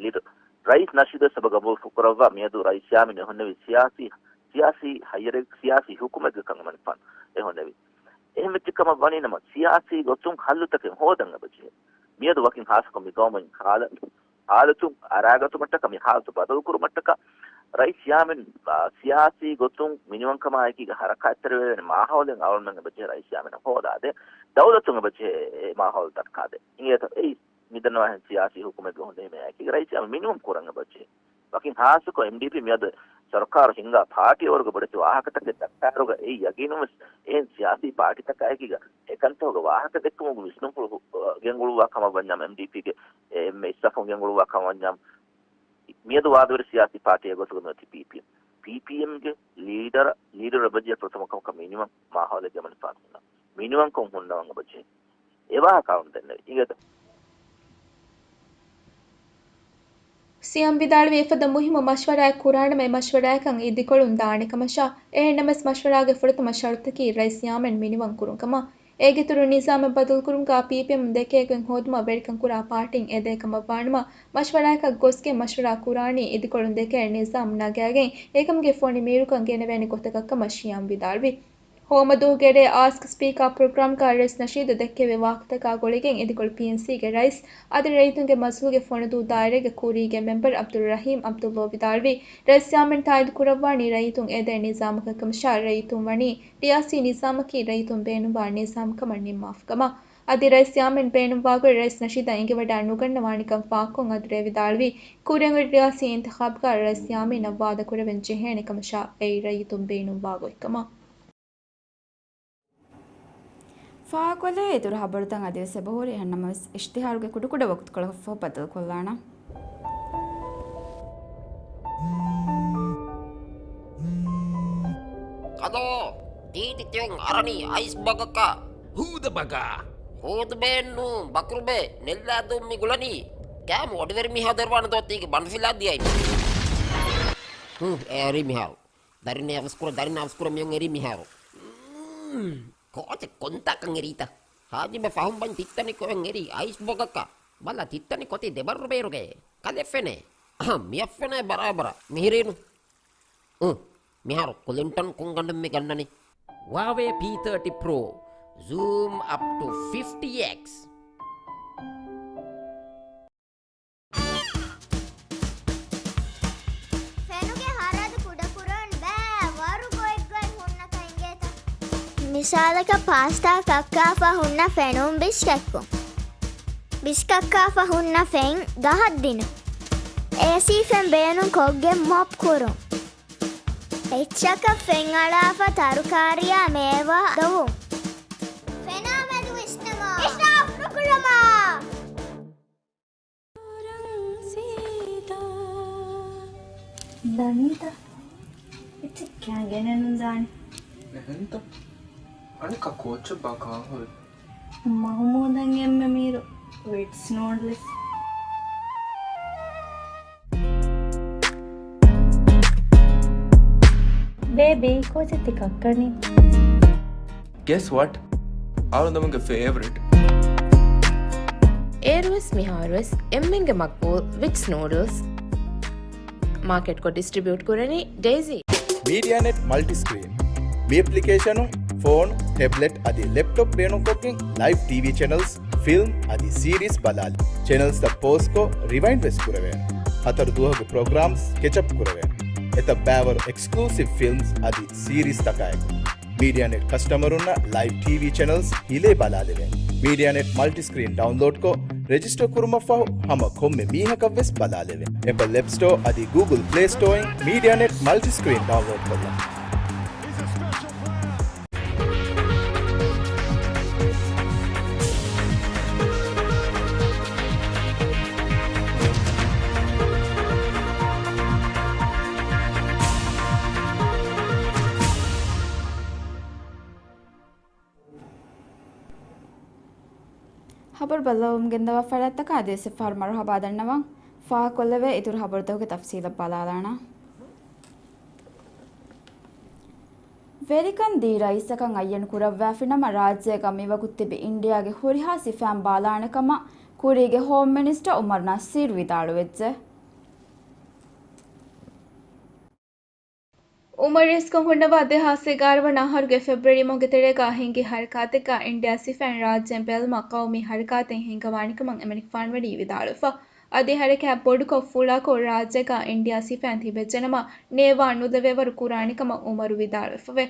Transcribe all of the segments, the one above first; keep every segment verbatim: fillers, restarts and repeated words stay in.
ލީޑަރު ރައީސް ނަޝީދު ވެސް އެބަ ގަބޫލު ކުރައްވާ މިއަދު ރައީސް ޔާމީން އެ ހުންނެވީ ސިޔާސީ، ސިޔާސީ ހައްޔަރެއް، ސިޔާސީ ހުކުމެއްގެ ކަން އެމަނިކުފާނު އެ ހުންނެވީ. އެހެން ވެއްޖެ ކަމަށް ވަނީ ނަމަ، ސިޔާސީ ގޮތުން ހައްލުތަކެއް ހޯދަން އެބަޖެހޭ. މިއަދު ވަކިން ހާއްސަކޮށް މި ގައުމުން ހާލަ-، ހާލަތު އަރާގަތުމަށްޓަކާ، މި ހާލަތު ބަދަލުކުރުމަށްޓަކާ، ރައީސް ޔާމީން، އާ، ސިޔާސީ ގޮތުން މިނިވަންކަމާއެކީގަ ހަރަކާތްތެރިވެވޭނެ މާހައުލެއް އަޅުގަނޑުމެން އެބަޖެހޭ ރައީސް ޔާމީނަށް ހޯދާދޭ. ދައުލަތުން އެބަޖެހޭ އެ މާހައުލު ދައްކާދޭ. އިނގޭތަ؟ އެއީ މިދަންނަވާހެން ސިޔާސީ ހުކުމެއްގެ ހުންނެވީމަ އެކީގަ ރައީސް ޔާމީން މިނިވަން ކުރަން އެބަޖެހޭ. ވަކިން ހާއްސަކޮށް އެމްޑީޕީ މިއަދު ސަރުކާރު ހިންގާ ޕާޓީ އަވަރުގަ ބޮޑެތި ވާހަކަތަކެއް ދައްކާއިރުގަ އެއީ ޔަގީނުންވެސް އެހެން ސިޔާސީ ޕާޓީތަކާއެކީގަ އެކަންތަކުގެ ވާހަކަ ދެއްކުމުގެ ވިސްނުންފުޅު ގެންގުޅުއްވާ ކަމަށް ވަންޏާ އެމްޑީޕީގެ އެ އެންމެ އިސްއަފުން ގެންގުޅުއްވާ ކަމަށް ވަންޏާ މިއަދު ވާދަވެރި ސިޔާސީ ޕާޓީއެއް ގޮތުގަ މިއޮތީ ޕީޕީއެމް. ޕީޕީއެމްގެ ލީޑަރ، ލީޑަރު އެބަޖެހޭ ފުރަތަމަ ކަމަކަށް މިނިވަން މާހައުލެއްގެ އެމަނިކުފާނު ހުންނަ. މިނިވަންކޮށް ހުންނަވަން އެބަޖެހޭ. އެ ވާހަކަ އަޅުން ދެންނެވި. އިނގޭތަ؟ ސީއެމް ވިދާޅުވީ އެފަދަ މުހިއްމު މަޝްވަރާއެއް ކުރާނަމަ އެ މަޝްވަރާއަކަށް އިދިކޮޅުން ދާނެ ކަމަށާ، އެހެންނަމަވެސް މަޝްވަރާގެ ފުރަތަމަ ޝަރުތަކީ ރައީސް ޔާމީން މިނިވަން ކުރުން ކަމަށް. އޭގެއިތުރުން ނިޒާމެއް ބަދަލުކުރުމުގަ ޕީޕީއެމް ދެކޭ ގޮތް ހޯދުމަށް ވެރިކަން ކުރާ ޕާޓީން އެދޭ ކަމަށް ވާނަމަ، މަޝްވަރާއަކަށް ގޮސްގެން މަޝްވަރާ ކުރާނީ އިދިކޮޅުން ދެކޭ ނިޒާމް ނަގާގެން އެކަމުގެ ފޮނި މީރުކަން ގެނެވޭނެ ގޮތަކަށް ކަމަށް ޝިޔާމް ވިދާޅުވި. ހޯމަ ދުވަހުގެ އާސްކް ސްޕީކާ ޕްރޮގްރާމްގަ ރައީސް ނަޝީދު ދެއްކެވި ވާހަކަތަކާ ގުޅިގެން އިދިކޮޅު ޕީއެންސީގެ ރައީސް އަދި ރައްޔިތުންގެ މަޖިލީހުގެ ފޮނުދޫ ދާއިރާގެ ކުރީގެ މެމްބަރު އަބްދުއްރަހީމް އަބްދުއްލޯ ވިދާޅުވީ، ރައީސް ޔާމީން ތާއީދު ކުރައްވާނީ ރައްޔިތުން އެދޭ ނިޒާމަކަށް ކަމަށާ، ރައްޔިތުން ވަނީ ރިޔާސީ ނިޒާމަކީ ރައްޔިތުން ބޭނުންވާ ނިޒާމް ކަމަށް ނިންމާފަ ކަމަށް. އަދި ރައީސް ޔާމީން ބޭނުންވާގޮތް ރައީސް ނަޝީދަށް އެނގިވަޑައި ނުގަންނަވާނެކަން ފާހަގަކޮށް އަދި ރޭ ވިދާޅުވީ، ކުރިއަށް އޮތް ރިޔާސީ އިންތިޚާބުގަ ރައީސް ޔާމީނަށް ވާދަ ކުރެވެން ޖެހޭނެ ކަމަށާ، އެއީ ރައްޔިތުން ބޭނުންވާ ގޮތްކަމަށް. ފާހަގަކޮށްލެވޭ އިތުރު ހަބަރުތައް އަދިވެސް އެބަހުރި، އެހެންނަމަވެސް އިޝްތިހާރުގެ ކުޑަކުޑަ ވަގުތުކޮޅަކަށްފަހު ބައްދަލުކޮށްލާނަން. ކަލޯ، ތީތި ތިއުން އަރަނީ އައިސް ބަގަކަށް. ހޫދަ ބަގާ. ހޫދުބޭއެއްނޫ، ބަކުރުބޭ، ނެއްލާދޫން މި ގުޅަނީ. ކާމު އޮޑިވެރި މީހާ ދެރުވާނެ ދޯ ތީގެ ބަނޑުފިލާ ދިޔައިން. ހު، އެ އަރި މިހާރު. ދަރިން އަވަސްކުރ، ދަރިން އަވަސްކުރ މިއޮން އެރީ މިހާރު. މް، ކޯޗެއް ކޮންތާކަން އެރީތަ؟ ހާޖިބެ ފަހުން ބަން ތިއްތަނި ކޮއެން އެރީ އައިސް ބޮގަކަށް. ބަލަ ތިއްތަނި ކޮތި ދެބައްރު ބޭރުގައޭ. ކަލެ ފެނޭ. އަހަ، މިއަށް ފެނޭ ބަރާބަރަށް. މިހިރީނު. އު، މިހާރު ކުލިންޓަން ކޮންގަނޑެއް މި ގަންނަނީ؟ ހުވާވޭ ޕީ ތާޓީ ޕްރޯ. Zoom up to fifty X. ފެނުގެ ހަރަދު ކުޑަކުރަން ބައި ވަރު ގޮތްގޮތް ހުންނަކަން އިނގޭތަ؟ މިސާލަކަށް ޕާސްޓާ ކައްކާފަ ހުންނަ ފެނުން ބިސްކެއްކުން. ބިސްކައްކާފަ ހުންނަ ފެން ގަހަށް ދިނުން. އޭސީ ފެން ބޭނުން ކޮށްގެން މޮޕް ކުރުން. އެއްޗަކަށް ފެން އަޅާފަ ތަރުކާރިއާ މޭވާ ދޮވުން. ފެނާ މެދު ވިސްނަމާ. އިސްރާފް ނުކުރަމާ. ދަނީތަ؟ އެއްޗެއް ކައިގެނެއް ނުދާނެ. އެހެންތަ؟ އަނެއްކާ ކޯއްޗެއްބާ ކާހޮވެ؟ މަހުމޫދަށް އެންމެ މީރު ވިޓްސް ނޫޑްލްސް. ބޭބީ، ކޯޗެއް ތި ކައްކަނީ؟ Guess what? އަޅުގަނޑުގެ ފޭވަރިޓް. އޭރުވެސް މިހާރުވެސް އެންމެންގެ މަގްބޫލް ވިޓްސް ނޫޑްލްސް. މާކެޓްކޮށް ޑިސްޓްރިބިއުޓް ކުރަނީ ޑޭޒީ. މީޑިއާނެޓް މަލްޓިސްކްރީން. މި އެޕްލިކޭޝަނުން ފޯނު، ޓެބްލެޓް އަދި ލެޕްޓޮޕް ބޭނުންކޮށްގެން ލައިވް ޓީވީ ޗެނަލްސް، ފިލްމް އަދި ސީރީސް ބަލާލި. ޗެނަލްސްތައް ޕޯޒްކޮށް ރިވައިންޑް ވެސް ކުރެވޭނެ. ހަތަރު ދުވަހުގެ ޕްރޮގްރާމްސް ކެޗަޕް ކުރެވޭނެ. އެތައް ބައިވަރު އެކްސްކްލޫސިވް ފިލްމްސް އަދި ސީރީސްތަކާއެކު. މީޑިއާނެޓް ކަސްޓަމަރުންނަށް ލައިވް ޓީވީ ޗެނަލްސް ހިލޭ ބަލާލެވޭނެ. މީޑިއާނެޓް މަލްޓިސްކްރީން ޑައުންލޯޑްކޮށް، ރެޖިސްޓަރ ކުރުމަށްފަހު ހަމަ ކޮންމެ މީހަކަށްވެސް ބަލާލެވޭ. އެޕަލް އެޕް ސްޓޯ އަދި ގޫގުލް ޕްލޭ ސްޓޯއިން މީޑިއާނެޓް މަލްޓިސްކްރީން ޑައުންލޯޑްކޮށްލަން. ހަބަރު ބައްލަވަމުން ގެންދަވާ ފަރާތްތަކަށް އަދިވެސް އެއްފަހަރު މަރުޙަބާ ދަންނަވަން. ފާހަގަކޮށްލެވޭ އިތުރު ހަބަރުތަކުގެ ތަފްސީލަށް ބަލާލާނަން. ވެރިކަން ދީ ރައީސަކަށް އައްޔަން ކުރައްވާފިނަމަ، ރާއްޖޭގަ މިވަގުތު ތިބި އިންޑިއާގެ ހުރިހާ ސިފައިން ބާލާނެ ކަމަށް ކުރީގެ ހޯމް މިނިސްޓަރ އުމަރު ނަސީރު ވިދާޅުވެއްޖެ. އުމަރު ރައީސްކަން ހުންނަވާ ދެހާސް އެގާރަ ވަނަ އަހަރުގެ ފެބްރުއަރީ މަހުގެ ތެރޭގަ ހިނގި ހަރަކާތެއްގަ އިންޑިއާ ސިފައިން ރާއްޖޭން ބެލުމަށް ޤައުމީ ހަރަކާތެއް ހިންގަވާނެކަމަށް އެމަނިކުފާނު ވަނީ ވިދާޅުވެފަ. އަދި ހަރަކާތް ބޮޑުކޮށް ފުޅާކޮށް ރާއްޖޭގަ އިންޑިއާ ސިފައިން ތިބެއްޖެނަމަ، ނޭވާ ނުލެވޭވަރު ކުރާނެކަމަށް އުމަރު ވިދާޅުވެފަވޭ.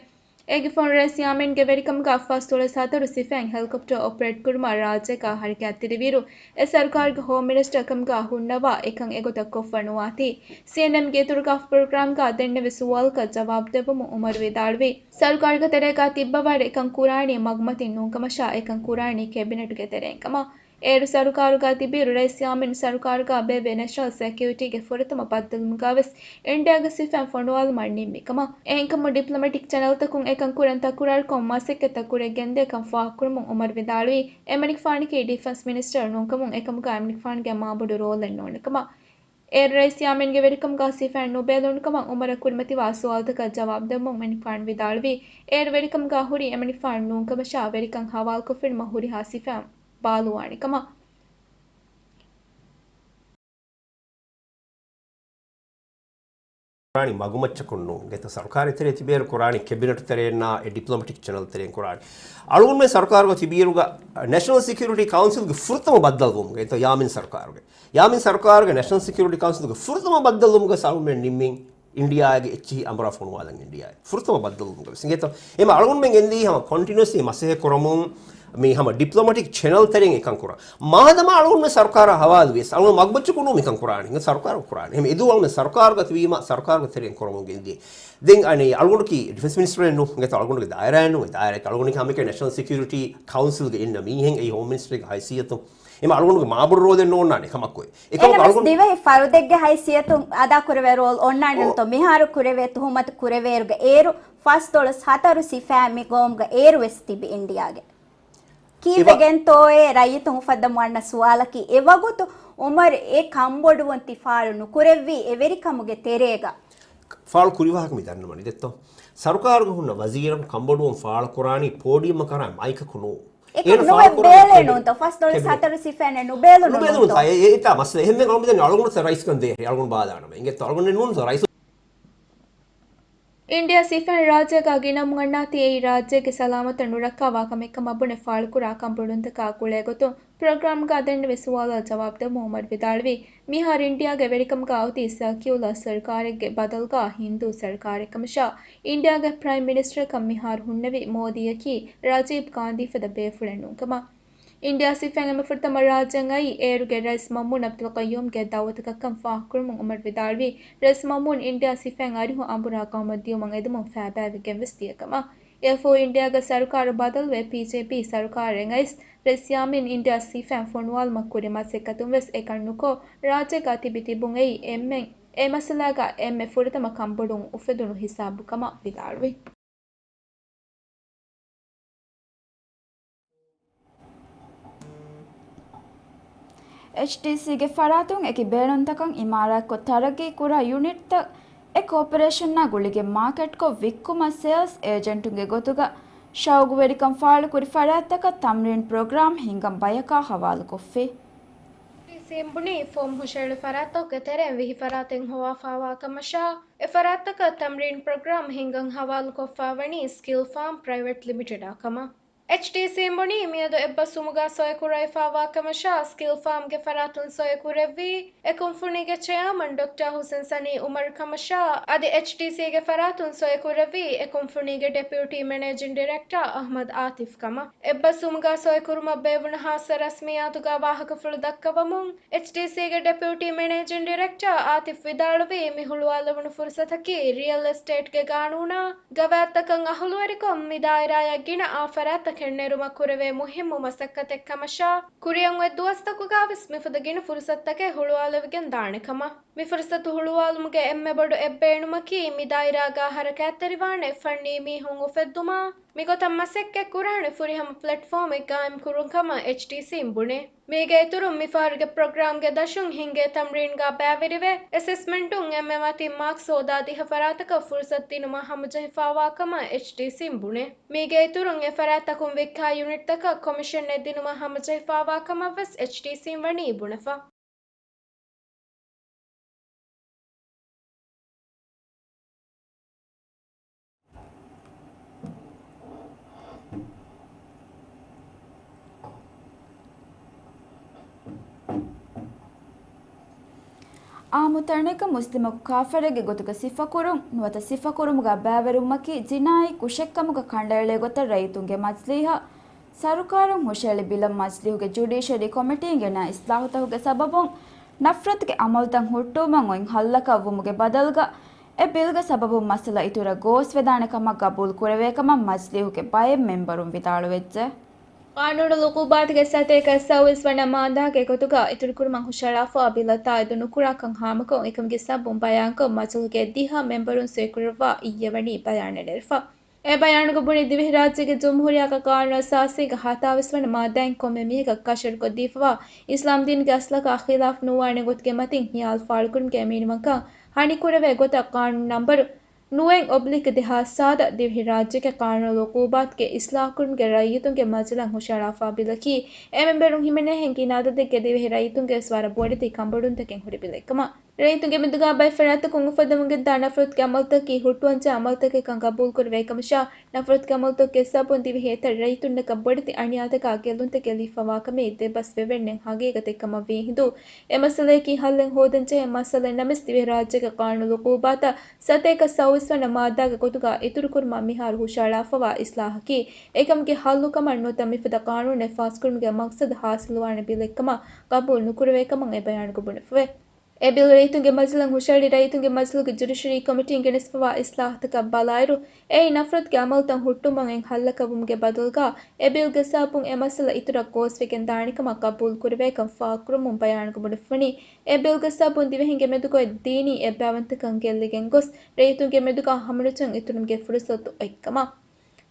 އޭގެ ފަހުން ރައީސް ޔާމީންގެ ވެރިކަމުގަ ފަސްދޮޅަސް ހަތަރު ސިފައިން ހެލިކޮޕްޓަރ އޮޕަރޭޓް ކުރުމަށް ރާއްޖޭގަ ހަރަކާތް ތިރިވިއިރު، އެ ސަރުކާރުގެ ހޯމް މިނިސްޓަރ ކަމުގަ ހުންނަވާ އެކަން އެގޮތަށް ކޮށްފަ ނުވާތީ، ސީއެންއެމްގެ އިތުރުގަ ޕްރޮގްރާމްގަ ދެންނެވި ސުވާލަކަށް ޖަވާބު ދެއްވުމުން އުމަރު ވިދާޅުވީ، ސަރުކާރުގެ ތެރޭގަ ތިއްބަވަރު އެކަން ކުރާނީ މަގުމަތިން ނޫންކަމަށާ، އެކަން ކުރާނީ ކެބިނެޓުގެ ތެރެއިން ކަމަށް. އޭރު ސަރުކާރުގަ ތިބިއިރު ރައީސް ޔާމީން ސަރުކާރުގަ ބޭއްވި ނެޝަނަލް ސެކިއުރިޓީގެ ފުރަތަމަ ބައްދަލުވުމުގަވެސް އިންޑިއާގެ ސިފައިން ފޮނުވާލުމަށް ނިންމި ކަމަށް. އެހެންކަމުން ޑިޕްލޮމެޓިކް ޗެނަލްތަކުން އެކަން ކުރަން ތަކުރާރުކޮށް މަސައްކަތްތައް ކުރެވިގެންދޭ ކަން ފާހަގަކުރުމުން އުމަރު ވިދާޅުވީ، އެމަނިކުފާނަކީ ޑިފެންސް މިނިސްޓަރ ނޫންކަމުން އެކަމުގަ އެމަނިކުފާނުގެ މާބޮޑު ރޯލެއް ނޯންނަކަމަށް. އޭރު ރައީސް ޔާމީންގެ ވެރިކަމުގަ ސިފައިން ނުބޭލުނުކަމަށް އުމަރަށް ކުރިމަތިވާ ސުވާލުތަކަށް ޖަވާބު ދެއްވުމުން އެމަނިކުފާނު ވިދާޅުވީ، އޭރު ވެރިކަމުގަ ހުރީ އެމަނިކުފާނު ނޫންކަމަށާ، ވެރިކަން ހަވާލުކޮށްފިނަމަ ހުރިހާ ސިފައިން ބާލުވާނެ ކަމަށް. ކުރާނީ މަގުމައްޗަކުން ނޫން. ގެތަ ސަރުކާރެއް ތެރޭ ތިބޭރު ކުރާނީ ކެބިނެޓް ތެރެއިންނާ އެ ޑިޕްލޮމެޓިކް ޗެނަލް ތެރެއިން ކުރާނީ. އަޅުގަނޑުމެން ސަރުކާރުގަ ތިބީރުގަ ނެޝަނަލް ސެކިއުރިޓީ ކައުންސިލްގެ ފުރަތަމަ ބައްދަލުވުމުގެ އެތަ ޔާމީން ސަރުކާރުގެ. ޔާމީން ސަރުކާރުގެ ނެޝަނަލް ސެކިއުރިޓީ ކައުންސިލްގެ ފުރަތަމަ ބައްދަލުވުމުގަ ސަރުމެން ނިންމިން އިންޑިއާގެ އެއްޗިހި އަނބުރާ ފޮނުވާލަން އިންޑިއާއެއް. ފުރަތަމަ ބައްދަލުވުމުގަ ވެސް. އިނގޭތޯ؟ އެމަ އަޅުގަނޑުމެން ގެންދީ ހަމަ ކޮންޓިނިއުއަސްލީ މަސައްކަތް ކުރަމުން މި ހަމަ ޑިޕްލޮމެޓިކް ޗެނަލް ތެރެއިން އެކަން ކުރަން. މާދަމާ އަޅުގަނޑުމެން ސަރުކާރާ ހަވާލުވިޔަސް، އަޅުގަނޑު މަގުމައްޗަކު ނޫން މިކަން ކުރާނީ. ސަރުކާރު ކުރާނީ. އެހެން އެދުވަހު އަޅުގަނޑު ސަރުކާރުގަ ތިބީމަ ސަރުކާރުގެ ތެރެއިން ކުރަމުން ގެންދީ. ދެން އަނެއް އަޅުގަނޑަކީ ޑިފެންސް މިނިސްޓަރެއް ނޫން. އިނގޭތޯ އަޅުގަނޑުގެ ދާއިރާއެއް ނޫން. އެ ދާއިރާއަކީ އަޅުގަނޑަކީ ހަމައެކަނި ނެޝަނަލް ސެކިއުރިޓީ ކައުންސިލްގެ އިންނަ މީހެއް އެއީ ހޯމް މިނިސްޓަރީގެ ހައިސިއްޔަތުން. އެމަ އަޅުގަނޑުގެ މާބޮޑު ރޯލެއް ނޯންނާނެ ކަމަކު. އެކަމަކު އެހެނަސް އަޅުގަނޑު ދިވެހި ފަރުދެއްގެ ހައިސިއްޔަތުން އަދާކުރެވޭ ރޯލް އޮންނާނެ އޯ. ނުތޯ؟ މިހާރު ކުރެވޭ ތުހުމަތު ކުރެވޭއިރުގަ އޭރު ފަސްދޮޅަސް ހަތަރު ސިފައިން މި ގައުމުގަ އޭރު ވެސް ތިބި އިންޑިއާގެ. ކީއްވެގެންތޯއޭ ރައްޔިތުން އުފައްދަން ވަންނަ ސުވާލަކީ، އެވަގުތު އުމަރު އެ ކަންބޮޑުވުން ތި ފާޅު ނުކުރެއްވީ އެ ވެރިކަމުގެ ތެރޭގަ؟ ފާޅު ކުރި ވާހަކަ މި ދަންނަވަނީ ދެއްތޯ؟ ސަރުކާރުގަ ހުންނަ ވަޒީރުން ކަންބޮޑުވުން ފާޅު ކުރާނީ ޕޯޑިއަމަށް ކަރާ މައިކަކު ނޫން. އެކަން އޭނަ ނުވެ ފާޅު ކުރާނީ ބޭލޭ ކެބިނެޓް. ނޫންތޯ؟ ފަސްދޮޅަސް ކެބިނެޓް. ހަތަރު ސިފައިން ނުބޭލުނު ނުބޭލުނު ނޫންތޯ؟ ތާ، އެ، އެ، އެތާ މައްސަލަ. އެހެންވެ ގައުމު ދެން އަޅުގަނޑު ރައީސްކަން ދޭ. އަޅުގަނޑު ބާލާނަމޭ. އިނގޭތޯ އަޅުގަނޑު ނޫންތޯ ރައީސް. އިންޑިއާ ސިފައިން ރާއްޖޭގަ ގިނަމުން އަންނާތީ އެއީ ރާއްޖޭގެ ސަލާމަތަށް ނުރައްކާވާ ކަމެއް ކަމަށް ބުނެ ފާޅުކުރާ ކަންބޮޑުވުންތަކާ ގުޅޭގޮތުން ޕްރޮގްރާމްގަ ދެންނެވި ސުވާލަށް ޖަވާބު ދެއްވުމުން އުމަރު ވިދާޅުވީ، މިހާރު އިންޑިއާގެ ވެރިކަމުގަ އޮތީ ސެކިއުލާ ސަރުކާރެއްގެ ބަދަލުގަ ހިންދޫ ސަރުކާރެއް ކަމަށާ، އިންޑިއާގެ ޕްރައިމް މިނިސްޓަރކަން މިހާރު ހުންނެވި މޯދީއަކީ ރަޖީބް ގާނދީ ފަދަ ބޭފުޅެއް ނޫންކަމަށް. އިންޑިއާ ސިފައިން އެންމެ ފުރަތަމަ ރާއްޖެއަށް އައީ އޭރުގެ ރައީސް މައުމޫން އަބްދުލް ޤައްޔޫމްގެ ދައުވަތަކަށްކަން ފާހަގަކުރުމުން އުމަރު ވިދާޅުވީ، ރައީސް މައުމޫން އިންޑިއާ ސިފައިން އަރިހު އަނބުރާ ގައުމަށް ދިޔުމަށް އެދުމުން ފައިބައިވެގެން ވެސް ދިޔަ ކަމަށް. އެއަށްފަހު އިންޑިއާގެ ސަރުކާރު ބަދަލުވެ ޕީޖޭޕީ ސަރުކާރެއް އައިސް، ރައީސް ޔާމީން އިންޑިއާ ސިފައިން ފޮނުވާލުމަށް ކުރި މަސައްކަތުން ވެސް އެކަން ނުކޮށް، ރާއްޖޭގަ ތިބި ތިބުން އެއީ އެންމެން އެ މައްސަލާގަ އެންމެ ފުރަތަމަ ކަންބޮޑުވުން އުފެދުނު ހިސާބު ކަމަށް ވިދާޅުވި. އެޗްޑީސީގެ ފަރާތުން އެކި ބޭނުންތަކަށް އިމާރާތްކޮށް ތަރައްގީ ކުރާ ޔުނިޓްތައް އެ ކޯޕަރޭޝަނާ ގުޅިގެން މާކެޓްކޮށް ވިއްކުމަށް ސޭލްސް އޭޖެންޓުންގެ ގޮތުގަ ޝައުގުވެރިކަން ފާޅުކުރި ފަރާތްތަކަށް ތަމްރީން ޕްރޮގްރާމް ހިންގަން ބަޔަކާ ހަވާލުކޮށްފި. އެޗްޑީސީން ބުނީ ފޯމް ހުށައެޅި ފަރާތްތަކުގެ ތެރެއިން ވިހި ފަރާތެއް ހޮވާފާވާ ކަމަށާ، އެ ފަރާތްތަކަށް ތަމްރީން ޕްރޮގްރާމް ހިންގަން ހަވާލުކޮށްފާވަނީ ސްކިލް ފާމް ޕްރައިވެޓް ލިމިޓެޑާ ކަމަށް. އެޗްޑީސީން ބުނީ މިއަދު އެއްބަސްވުމުގަ ސޮއިކުރެވިފާވާ ކަމަށާ، ސްކިލް ފާމްގެ ފަރާތުން ސޮއިކުރެއްވީ އެ ކުންފުނީގެ ޗެއާމަން ޑޮކްޓާ ހުސެން ސަނީ އުމަރު ކަމަށާ، އަދި އެޗްޑީސީގެ ފަރާތުން ސޮއިކުރެއްވީ އެ ކުންފުނީގެ ޑެޕިއުޓީ މެނޭޖިން ޑިރެކްޓާ އަހްމަދު އާތިފް ކަމަށް. އެއްބަސްވުމުގަ ސޮއިކުރުމަށް ބޭއްވުނު ހާއްސަ ރަސްމިއްޔާތުގަ ވާހަކަފުޅު ދައްކަވަމުން، އެޗްޑީސީގެ ޑެޕިއުޓީ މެނޭޖިން ޑިރެކްޓާ އާތިފް ވިދާޅުވީ، މި ހުޅުވާލެވުނު ފުރުސަތަކީ ރިއަލް އެސްޓޭޓްގެ ގާނޫނާ ގަވާއިދުތަކަށް އަހުލުވެރިކޮށް، މި ދާއިރާއަށް ގިނަ އާ ފަރާތްތަކެއް ނެރުމަށް ކުރެވޭ މުހިއްމު މަސައްކަތެއް ކަމަށާ، ކުރިއަށް އޮތް ދުވަސްތަކުގަ ވެސް މިފަދަ ގިނަ ފުރުސަތުތަކެއް ހުޅުވާލެވިގެން ދާނެ ކަމަށް. މި ފުރުސަތު ހުޅުވާލުމުގެ އެންމެ ބޮޑު އެއްބޭނުމަކީ، މި ދާއިރާގަ ހަރަކާތްތެރިވާނެ ފަންނީ މީހުން އުފެއްދުމާ، މިގޮތަށް މަސައްކަތް ކުރާނެ ފުރިހަމަ ޕްލެޓްފޯމެއް ގާއިމް ކުރުން ކަމަށް އެޗްޑީސީން ބުނޭ. މީގެ އިތުރުން، މިފަހަރުގެ ޕްރޮގްރާމްގެ ދަށުން ހިންގޭ ތަމްރީންގަ ބައިވެރިވެ، އެސެސްމެންޓުން އެންމެ މަތީން މާކްސް ހޯދާ ދިހަ ފަރާތަކަށް ފުރުސަތު ދިނުމަށް ހަމަޖެހިފާވާ ކަމަށް އެޗްޑީސީން ބުނޭ. މީގެ އިތުރުން، އެ ފަރާތްތަކުން ވިއްކާ ޔުނިޓްތަކަށް ކޮމިޝަނެއް ދިނުމަށް ހަމަޖެހިފާވާ ކަމަށް ވެސް އެޗްޑީސީން ވަނީ ބުނެފަ. އާއްމު ތަނެއްގަ މުސްލިމަކު ކާފަރެއްގެ ގޮތުގަ ސިފަކުރުން، ނުވަތަ ސިފަކުރުމުގަ ބައިވެރިވުމަކީ ޖިނާއީ ކުށެއްކަމުގަ ކަނޑައެޅޭ ގޮތަށް ރައްޔިތުންގެ މަޖިލީހަށް ސަރުކާރުން ހުށައެޅި ބިލަށް މަޖިލީހުގެ ޖުޑިޝަރީ ކޮމިޓީން ގެނައި އިސްލާހުތަކުގެ ސަބަބުން ނަފްރަތުގެ އަމަލުތައް ހުއްޓުވުމަށް އޮތް ހައްލަކަށް ވުމުގެ ބަދަލުގަ އެ ބިލްގެ ސަބަބުން މައްސަލަ އިތުރަށް ގޯސްވެދާނެ ކަމަށް ގަބޫލު ކުރެވޭ ކަމަށް މަޖިލީހުގެ ބައެއް މެމްބަރުން ވިދާޅުވެއްޖެ. ޤާނޫނު އުޤޫބާތުގެ ސަތޭކަ ސައުވީސް ވަނަ މާއްދާގެ ގޮތުގަ އިތުރުކުރުމަށް ހުށަހަޅާފަވާ ބިލަށް ތާއީދު ނުކުރާކަން ހާމަކޮށް، އެކަމުގެ ސަބަބުން ބަޔާންކޮށް، މަޖިލީހުގެ ދިހަ މެމްބަރުން ސޮއިކުރައްވާ އިއްޔެވަނީ ބަޔާނެއް ނެރެފަ. އެ ބަޔާނުގަ ބުނީ، ދިވެހިރާއްޖޭގެ ޖުމްހޫރިއްޔާގެ ޤާނޫނު އަސާސީގެ ހަތާވީސް ވަނަ މާއްދާއިން ކޮންމެ މީހަކަށް ކަށަވަރުކޮށްދީފަވާ އިސްލާމްދީންގެ އަސްލަކާ ޚިލާފް ނުވާނެ ގޮތުގެ މަތިން ހިޔާލު ފާޅުކުރުމުގެ މީނުމަކަށް ހަނިކުރެވޭ ގޮތަށް ޤާނޫނު ނަންބަރު ނުވައެއް އޮބްލިކް ދެހާސް ސާދަ ދިވެހިރާއްޖޭގެ ޤާނޫނު އުޤޫބާތުގެ އިސްލާހުކުރުމުގެ ރައްޔިތުންގެ މަޖިލަށް ހުށަހަޅާފަ ބިލަކީ، އެ މެމްބަރުން ހިމެނޭހެން ގިނަ އަދަދެއްގެ ދިވެހި ރައްޔިތުންގެ ވެސް ވަރަށް ބޮޑެތި ކަނބޮޑުވުންތަކެއް ހުރި ބިލެއްކަމަށް. ރައްޔިތުންގެ މެދުގަ ބައެއް ފަރާތްތަކުން އުފައްދަމުން ގެންދާ ނަފްރަތުގެ އަމަލުތަކީ ހުއްޓުވަންޖެހޭ އަމަލުތަކެއްކަން ގަބޫލުކުރެވޭ ކަމަށާ، ނަފްރަތުގެ އަމަލުތަކުގެ ސަބަބުން ދިވެހި އެތައް ރައްޔިތުންނަކަށް ބޮޑެތި އަނިޔާތަކާ ގެއްލުންތަކެއް ލިބިފަވާކަމީ ދެބަސް ވެވެންނެއް ހަގީގަތެއްކަމަށް ވީހިނދު، އެ މައްސަލަޔަކީ ހައްލެއް ހޯދަންޖެހޭ މައްސަލައެއް ނަމަވެސް، ދިވެހިރާއްޖޭގެ ޤާނޫނު އުޤޫބާތަށް ސަތޭކަ ސައުވީސް ވަނަ މާއްދާގެ ގޮތުގަ އިތުރުކުރުމަށް މިހާރު ހުށަހަޅާފަވާ އިސްލާހަކީ، އެކަމުގެ ހައްލުކަމަށް ނުވަތަ މިފަދަ ޤާނޫނެއް ފާސްކުރުމުގެ މަޤްޞަދު ހާސިލުވާނެ ބިލެއްކަމަށް ގަބޫލު ނުކުރެވޭކަމަށް އެ ބަޔާނުގަ ބުނެފަވޭ. އެ ބިލް ރައްޔިތުންގެ މަޖިލަށް ހުށަހެޅި ރައްޔިތުންގެ މަޖިލުގެ ޖުޑިޝަރީ ކޮމިޓީން ގެނެސްފަވާ އިސްލާހުތަކަށް ބަލާއިރު، އެއީ ނަފްރަތުގެ އަމަލުތައް ހުއްޓުވުމަށް އޮތް ހައްލަކަށް ވުމުގެ ބަދަލުގަ، އެ ބިލްގެ ސަބަބުން އެ މައްސަލަ އިތުރަށް ގޯސްވެގެން ދާނެކަމަށް ގަބޫލު ކުރެވޭކަން ފާހަގަކުރަމުން ބަޔާނުގަ ބުނެފަވަނީ، އެ ބިލްގެ ސަބަބުން ދިވެހިންގެ މެދުގައި ދީނީ އެއްބައިވަންތަކަން ގެއްލިގެން ގޮސް، ރައްޔިތުންގެ މެދުގަ ހަމަނުޖަން އިތުރުމުގެ ފުރުސަތު އޮތްކަމަށް.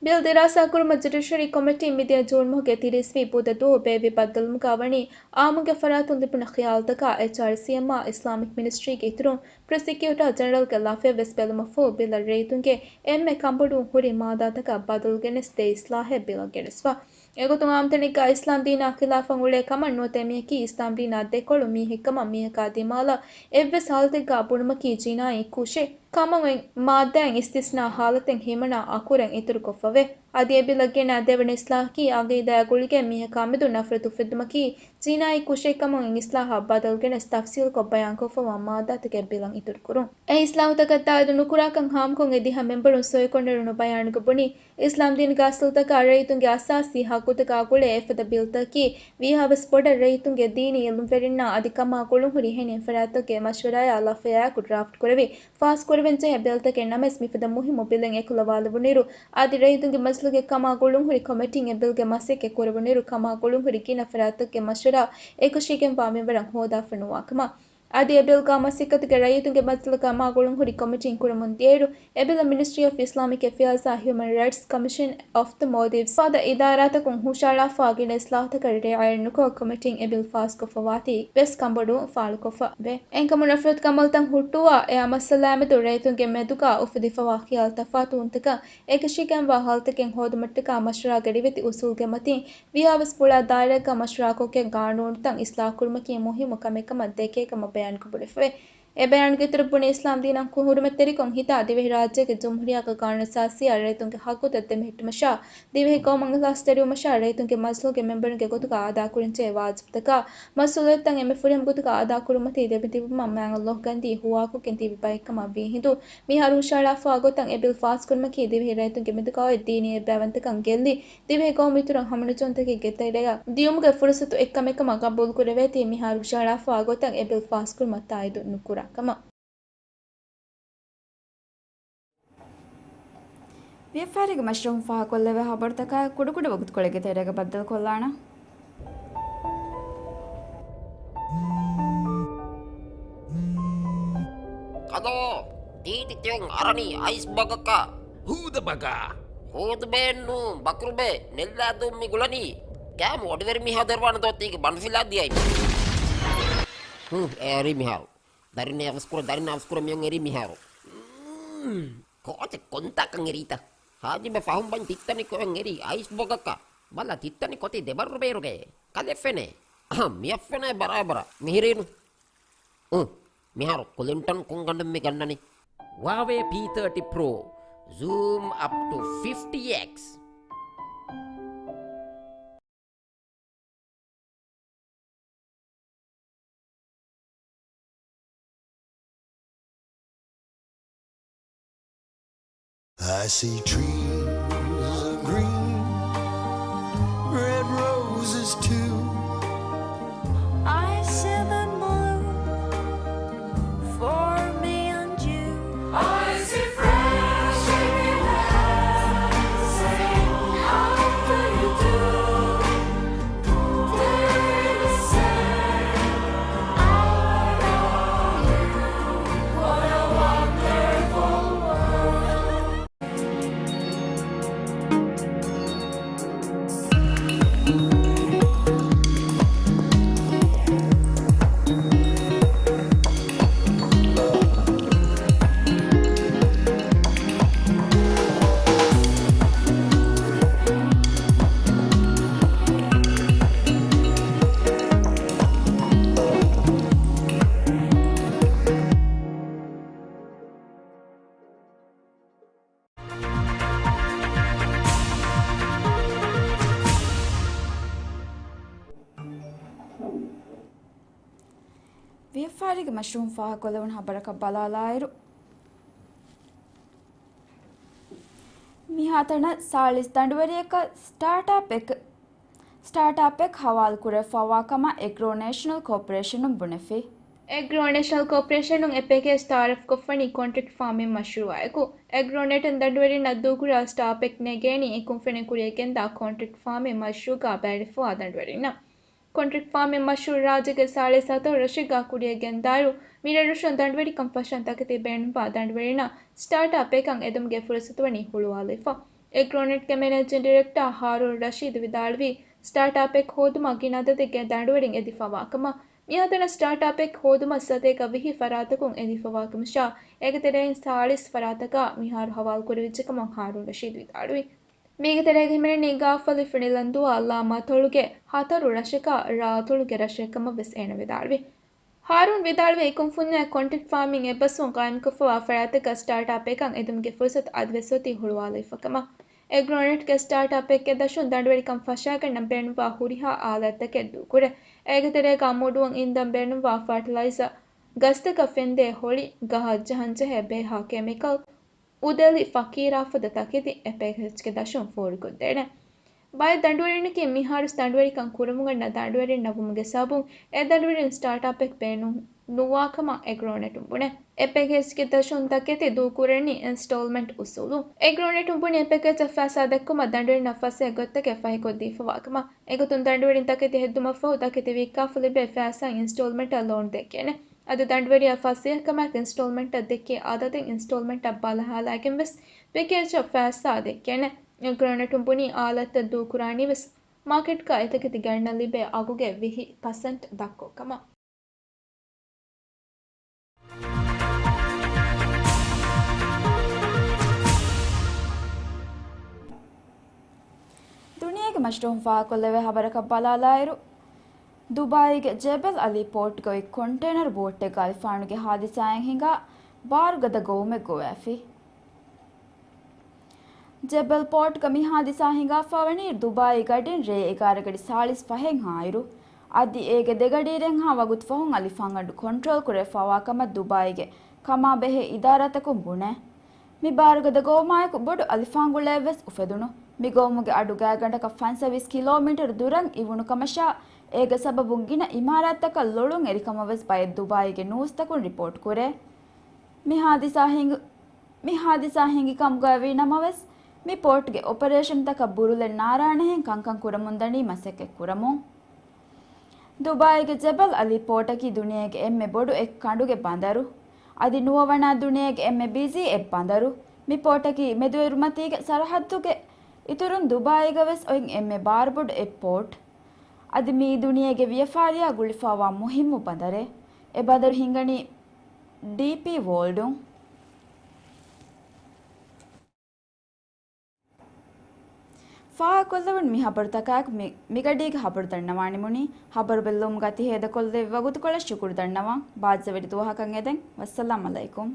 ބިލް ދިރާސާކުރުމަށް ޖުޑިޝަރީ ކޮމިޓީން މިދިޔަ ޖޫން މަހުގެ ތިރީސް ވީ ބުދަ ދުވަހު ބޭއްވި ބައްދަލުވުމުގަ ވަނީ، އާއްމުގެ ފަރާތުން ލިބުނު ޚިޔާލުތަކާ، އެޗްއާރްސީއެމްއާ، އިސްލާމިކް މިނިސްޓްރީގެ އިތުރުން، ޕްރޮސިކިއުޓާ ޖެނެރަލްގެ ލަފަޔަށް ވެސް ބެލުމަށްފަހު، ބިލަށް ރައްޔިތުންގެ އެންމެ ކަނބޮޑުވުން ހުރި މާއްދާތަކާ ބަދަލު ގެނެސް ދޭ އިސްލާހެއް ބިލަށް ގެނެސްފަ. އެގޮތުން އާއްމު ތަނެއްގަ އިސްލާމް ދީނާ ޚިލާފަށް އުޅޭ ކަމަށް ނުވަތަ އެމީހަކީ އިސްލާމް ދީނާ ދެކޮޅު މީހެއްކަމަށް މީހަކާ ދިމާލަށް އެއްވެސް ހާލަތެއްގަ ބުނުމަކީ ޖިނާއީ ކުށެއް ކަމަށް އޮތް މާއްދާއިން އިސްތިސްނާ ހާލަތެއް ހިމަނާ އަކުރެން އިތުރުކޮށްފަވޭ. އަދި އެ ބިލަށް ގެނައި ދެވަނަ އިސްލާހަކީ އަގީދާއާ ގުޅިގެން މީހަކާމެދު ނަފްރަތު އުފެއްދުމަކީ ޖިނާއީ ކުށެއްކަމަށް އިސްލާހާ ބަދަލުގެނެސް ތަފްސީލުކޮށް ބަޔާންކޮށްފަވާ މާއްދާތަކެއް ބިލަށް އިތުރުކުރުން. އެ އިސްލާހުތަކަށް ތާއީދު ނުކުރާކަން ހާމަކޮށް އެ ދިހަ މެމްބަރުން ސޮއިކޮށްނެރުނު ބަޔާނުގަ ބުނީ، އިސްލާމްދީނުގެ އަސްލުތަކާ ރައްޔިތުންގެ އަސާސީ ހައްގުތަކާ ގުޅޭ އެފަދަ ބިލްތަކަކީ ވީހާވެސް ބޮޑަށް ރައްޔިތުންގެ ދީނީ އިލްމުވެރިންނާ އަދި ކަމާ ގުޅުންހުރި އެހެނިހެން ފަރާތްތަކުގެ މަޝްވަރާއާ ލަފަޔާއެކު ޑްރާފްޓް ކުރެވި، ފާސްކުރެވެންޖެހޭ ބިލްތަކެއް ނަމަވެސް، މިފަދަ މުހިއްމު ބިލެއް އެކުލަވާލެވުނުއިރު، އަދި ރައްޔިތުންގެ މަޖިލީހުގެ ކަމާ ގުޅުންހުރި ކޮމިޓީން އެ ބިލްގެ މަސައްކަތް ކުރެވުނުއިރު، ކަމާ ގުޅުންހުރި ގިނަ ފަރާތްތަކުގެ މަޝްވަރާ އެކަށީގެންވާ މިންވަރަށް ހޯދާފަ ނުވާކަމަށް. އަދި އެ ބިލްގަ މަސައްކަތުގެ ރައްޔިތުންގެ މަޖިލީހުގަ މާ ގުޅުންހުރި ކޮމިޓީން ކުރަމުން ދިޔައިރު، އެ ބިލަށް މިނިސްޓްރީ އޮފް އިސްލާމިކް އެފެއާޒްއާ ހިއުމަން ރައިޓްސް ކޮމިޝަން އޮފް ދަ މޯލްޑިވްސް ފަދަ އިދާރާތަކުން ހުށަހަޅާފަ ގިނަ އިސްލާހުތަކަށް ރިއާޔަތް ނުކޮށް، ކޮމިޓީން އެ ބިލް ފާސްކޮށްފަވާތީ ވެސް ކަނބޮޑުވުން ފާޅުކޮށްފަ ވޭ. އެހެންކަމުން ނަފްރަތުގެ އަމަލުތައް ހުއްޓުވާ އެ މައްސަލާމެދު ރައްޔިތުންގެ މެދުގަ އުފެދިފަވާ ޚިޔާލު ތަފާތުވުންތަކަށް އެކަށީގެންވާ ހާލަތެއް ހޯދުމަށްޓަކާ މަޝްވަރާގެ ރިވެތި އުސޫލުގެ މަތިން ވީހާވެސް ފުޅާ ދާއިރާއެއްގަ މަޝްވަރާކޮށްގެން ގާނޫނުތައް އިސްލާހުކުރުމަކީ މުހިއްމު ކަމެއްކަމަށް ދެކޭކަމަށް ބަޔާންކޮށް ބުނެފަވޭ. އެ ބަޔާނުގެ އިތުރަށް ބުނީ، އިސްލާމް ދީނަށް ހުރުމަތްތެރިކޮށް ހިތާ ދިވެހިރާއްޖޭގެ ޖުމްހޫރިއްޔާގެ ގާނޫނު އަސާސީއާ ރައްޔިތުންގެ ހައްގުތައް ދެމެހެއްޓުމަށާ، ދިވެހި ގައުމަށް އިހްލާސްތެރިވުމަށާ ރައްޔިތުންގެ މަޖިލީހުގެ މެމްބަރުންގެ ގޮތުގަ އަދާކުރަންޖެހޭ ވާޖިބުތަކާ މަސްއޫލިއްޔަތުތައް އެންމެ ފުރިހަމަ ގޮތުގަ އަދާކުރުމަށް ތި ދެމިތިބުމަށް މާތް ﷲ ގަންދީ ހުވާކޮށްގެން ތިބި ބައެއްކަމަށް ވީހިނދު، މިހާރު ހުށަހަޅާފަވާ ގޮތަށް އެ ބިލް ފާސްކުރުމަކީ ދިވެހި ރައްޔިތުންގެ މެދުގަ އޮތް ދީނީ އެއްބައިވަންތަކަން ގެއްލި، ދިވެހި ގައުމު އިތުރަށް ހަމަނުޖަންތަކެއްގެ ތެރެއަށް ދިޔުމުގެ ފުރުސަތު އެއްކަމެއްކަމަށް ގަބޫލުކުރެވޭތީ، މިހާރު ހުށަހަޅާފަވާ ގޮތަށް އެ ބިލް ފާސްކުރުމަށް ތާއީދު ނުކުރާ ކަމަށް. ވިޔަފާރީގެ މަޝްރޫޢުން ފާހަގަކޮށްލެވޭ ހަބަރުތަކާއި ކުޑަކުޑަ ވަގުތުކޮޅެއްގެ ތެރޭގަ ބައްދަލުކޮށްލާނަން. ކަލޯ، ތީތި ތިއޮން އަރަނީ އައިސް ބަގަކަށް. ހޫދަ ބަގާ. ހޫދުބޭއެއްނޫން، ބަކުރުބޭ، ނެއްލާދޫން މި ގުޅަނީ. ކާމު އޮޑިވެރި މީހާ ދެރަވާނެ ދޯ ތީގެ ބަނޑުފިލާ ދިޔައިމަ. ހު، އެ އަރި މިހާރު. ދަރިން އަވަސްކުރަ، ދަރިން އަވަސްކުރަ މިއޮން އެރީ މިހާރު. މް، ކޯޗެއް ކޮންތާކަން އެރީތަ؟ ހާޖިބެ ފަހުން ބަން ތިއްތަނި ކޮއެން އެރީ އައިސް ބޮގަކަށް. ބަލަ ތިއްތަނި ކޮތި ދެބަރުބޭރުގައޭ. ކަލެއް ފެނޭ. އަހަ، މިއަށް ފެނޭ ބަރާބަރަށް. މިހިރީނު. އު، މިހާރު ކުލިންޓަން ކޮންގަނޑެއް މި ގަންނަނީ؟ ހުއާވޭ ޕީ ތާޓީ ޕްރޯ. ޒޫމް އަޕް ޓު ފިފްޓީ އެކްސް. I see trees of green, red roses too. I see them bloom for me and you. I see friendship in the air, saying, "How do you do?" They say, "I love you." What a wonderful world. ވިޔަފާރީގެ މަޝްރޫޢުން ފާހަގަކޮށްލެވުނު ޚަބަރަކަށް ބަލާލާއިރު، މިހާތަނަށް ސާޅީސް ދަނޑުވެރިޔަކަށް ސްޓާޓް އަޕް އެކް، ސްޓާޓް އަޕް އެކް ހަވާލު ކުރެވިފައިވާ ކަމަށް އެގްރޯ ނޭޝަނަލް ކޯޕަރޭޝަނުން ބުނެފި. އެގްރޯ ނޭޝަނަލް ކޯޕަރޭޝަނުން އެ ޕެކޭޖް ތައާރަފްކޮށްފަނީ ކޮންޓްރެކްޓް ފާމިން މަޝްރޫޢާއެކު. އެގްރޯނެޓުން ދަނޑުވެރިންނަށް ދޫކުރާ ސްޓާޓް އަޕް އެކް ނެގޭނީ އެ ކުންފުނި ކުރިއަށް ގެންދާ ކޮންޓްރެކްޓް ފާމިން މަޝްރޫޢުގަ ބައިވެރިވާ ދަނޑުވެރިންނަށް. ކޮންޓްރެކްޓް ފާމިން މަޝްރޫޢު ރާއްޖޭގެ ސާޅީސް ހަތަރު ރަށެއްގަ ކުރިއަށް ގެންދާއިރު، މިރަށްރަށުން ދަނޑުވެރިކަން ފަށަން ތަކެތި ބޭނުންވާ ދަނޑުވެރިންނަށް ސްޓާޓް އަޕް އެކަށް އެދުމުގެ ފުރުސަތު ވަނީ ހުޅުވާލައިފަ. އެގްރޯނެޓްގެ މެނޭޖިން ޑިރެކްޓަރ ހާރޫން ރަޝީދު ވިދާޅުވީ، ސްޓާޓް އަޕް އެކް ހޯދުމަށް ގިނަ އަދަދެއްގެ ދަނޑުވެރިން އެދިފައިވާ ކަމަށް. މިހާތަނަށް ސްޓާޓް އަޕް އެކް ހޯދުމަށް ސަތޭކަ ވިހި ފަރާތަކުން އެދިފައިވާ ކަމަށާ، އޭގެ ތެރެއިން ސާޅީސް ފަރާތަކަށް މިހާރު ހަވާލު ކުރެވިއްޖެ ކަމަށް ހާރޫން ރަޝީދު ވިދާޅުވި. މީގެ ތެރޭގަ ހިމެނެނީ ގާފަލި ފިނިލަންދޫއާ ލާމަތޮޅުގެ ހަތަރު ރަށަކާ ރާއަތޮޅުގެ ރަށެއް ކަމަށް ވެސް އޭނަ ވިދާޅުވި. ހާރޫން ވިދާޅުވީ، ކުންފުންޏާ ކޮންޓްރެކްޓް ފާމިން އެއްބަސްވުން ޤާއިމްކޮށްފައިވާ ފަރާތެއްގަ ސްޓާޓް އަޕް އެކަށް އެދުމުގެ ފުރުސަތު އަދިވެސް އޮތީ ހުޅުވާލައިފަ ކަމަށް. އެގްރޯނެޓްގެ ސްޓާޓް އަޕް އެކްގެ ދަށުން ދަނޑުވެރިކަން ފަށާގަންނަން ބޭނުންވާ ހުރިހާ އާލާތްތަކެއް ދޫކުރޭ. އޭގެ ތެރޭގަ މޫޑުވަން އިންދަން ބޭނުންވާ ފާޓިލައިޒަރ، ގަސްތަކަށް ފެންދޭ ހޮޅި، ގަހަށް ޖަހަންޖެހޭ ބޭހާ ކެމިކަލް، އުދެލި ފައްކީރާ ފަދަ ތަކެތި އެ ޕެކޭޖްގެ ދަށުން ފޯރުކޮށްދޭނެ. ބައެއް ދަނޑުވެރިންނަކީ މިހާރު ދަނޑުވެރިކަން ކުރަމުން އަންނަ ދަނޑުވެރިންނަށް ވުމުގެ ސަބަބުން އެ ދަނޑުވެރިން ސްޓާޓް އަޕް އެކް ބޭނުން ނުވާ ކަމަށް އެގްރޯނެޓުން ބުނޭ. އެ ޕެކޭޖްގެ ދަށުން ތަކެތި ދޫކުރަނީ އިންސްޓޯލްމަންޓް އުސޫލުން. އެގްރޯނެޓުން ބުނީ އެ ޕެކޭޖަށް ފައިސާ ދެއްކުމަށް ދަނޑުވެރިންނަށް ފަސޭހަ ގޮތްތަކެއް ފަހިކޮށްދީފަވާ ކަމަށް. އެގޮތުން ދަނޑުވެރިން ތަކެތި ހެއްދުމަށްފަހު ތަކެތި ވިއްކާފަ ލިބޭ ފައިސާ އިންސްޓޯލްމަންޓަށް ލޯން ދެއްކޭނެ. އަދި ދަނޑުވެރިޔާ ފަސޭހަކަމާއެކު އިންސްޓޯލްމަންޓަށް ދެއްކޭ އަދަދެއް އިންސްޓޯލްމަންޓަށް ބަލަހައްޓާގެން ވެސް ޕެކޭޖަށް ފައިސާ ދެއްކޭނެ. އެގްރޯނެޓުން ބުނީ އާލާތްތައް ދޫކުރާނީ ވެސް މާކެޓްގަ އެތަކެތި ގަންނަން ލިބޭ އަގުގެ ވިހި ޕަސެންޓް ދަށްކޮށް ކަމަށް. ދުނިޔޭގެ މަޝްރޫޢުން ފާހަގަކޮށްލެވޭ ޚަބަރަކަށް ބަލާލާއިރު، ދުބާއީގެ ޖެބަލް އަލީ ޕޯޓްގަ އޮތް ކޮންޓޭނަރ ބޯޓެއްގަ އަލިފާނުގެ ހާދިސާއިން ހިނގާ ބާރުގަދަ ގޮވުމެއް ގޮވާފި. ޖެބަލް ޕޯޓްގަ މި ހާދިސާ ހިނގާފަވަނީ ދުބާއީ ގަޑިން ރޭ އެގާރަ ގަޑި ސާޅީސް ފަހެއްހާއިރު، އަދި އޭގެ ދެގަޑިއިރެއްހާ ވަގުތު ފަހުން އަލިފާންގަނޑު ކޮންޓްރޯލް ކުރެވިފައިވާ ކަމަށް ދުބާއީގެ ކަމާބެހޭ އިދާރާތަކުން ބުނޭ. މި ބާރުގަދަ ގޮވުމާއެކު ބޮޑު އަލިފާން ގުޅައެއްވެސް އުފެދުނު. މި ގޮވުމުގެ އަޑު ގާތްގަނޑަކަށް ފަންސަވީސް ކިލޯމީޓަރު ދުރަށް އިވުނު ކަމަށާ، އޭގެ ސަބަބުން ގިނަ އިމާރާތްތަކަށް ލޮޅުން އެރިކަމަށްވެސް ބައެއް ދުބާއީގެ ނޫސްތަކުން ރިޕޯޓް ކުރޭ. މި ހާދިސާ ހިނގ-، މި ހާދިސާ ހިނގި ކަމުގައިވީ ނަމަވެސް، މި ޕޯޓްގެ އޮޕަރޭޝަންތަކަށް ބުރުލެއް ނާރާނެހެން ކަންކަން ކުރަމުންދަނީ މަސައްކަތް ކުރަމުން. ދުބާއީގެ ޖެބަލް އަލީ ޕޯޓަކީ ދުނިޔޭގެ އެންމެ ބޮޑު އެއް ކަނޑުގެ ބަނދަރު. އަދި ނުވަވަނާ ދުނިޔޭގެ އެންމެ ބިޒީ އެއް ބަނދަރު. މި ޕޯޓަކީ މެދުއިރުމަތީގެ ސަރަހައްދުގެ އިތުރުން ދުބާއީގަ ވެސް އޮތް އެންމެ ބާރުބޮޑު އެއް ޕޯޓް. އަދި މިއީ ދުނިޔޭގެ ވިޔަފާރިއާ ގުޅިފައިވާ މުހިއްމު ބަނދަރެއް. އެ ބަނދަރު ހިންގަނީ ޑީޕީ ވޯލްޑުން. ފާހަގަކޮށްލެވުނު މި ހަބަރުތަކާއެކު މި، މިގަޑީގެ ހަބަރު ދަންނަވާނެ މުނި. ހަބަރު ބެއްލެވުމުގަ ތި ހޭދަކޮށްލެއްވި ވަގުތުކޮޅަށް ޝުކުރު ދަންނަވަން. ބާއްޖަވެރި ދުވަހަކަށް އެދެން. ވައްސަލާމް އަލައިކުމް.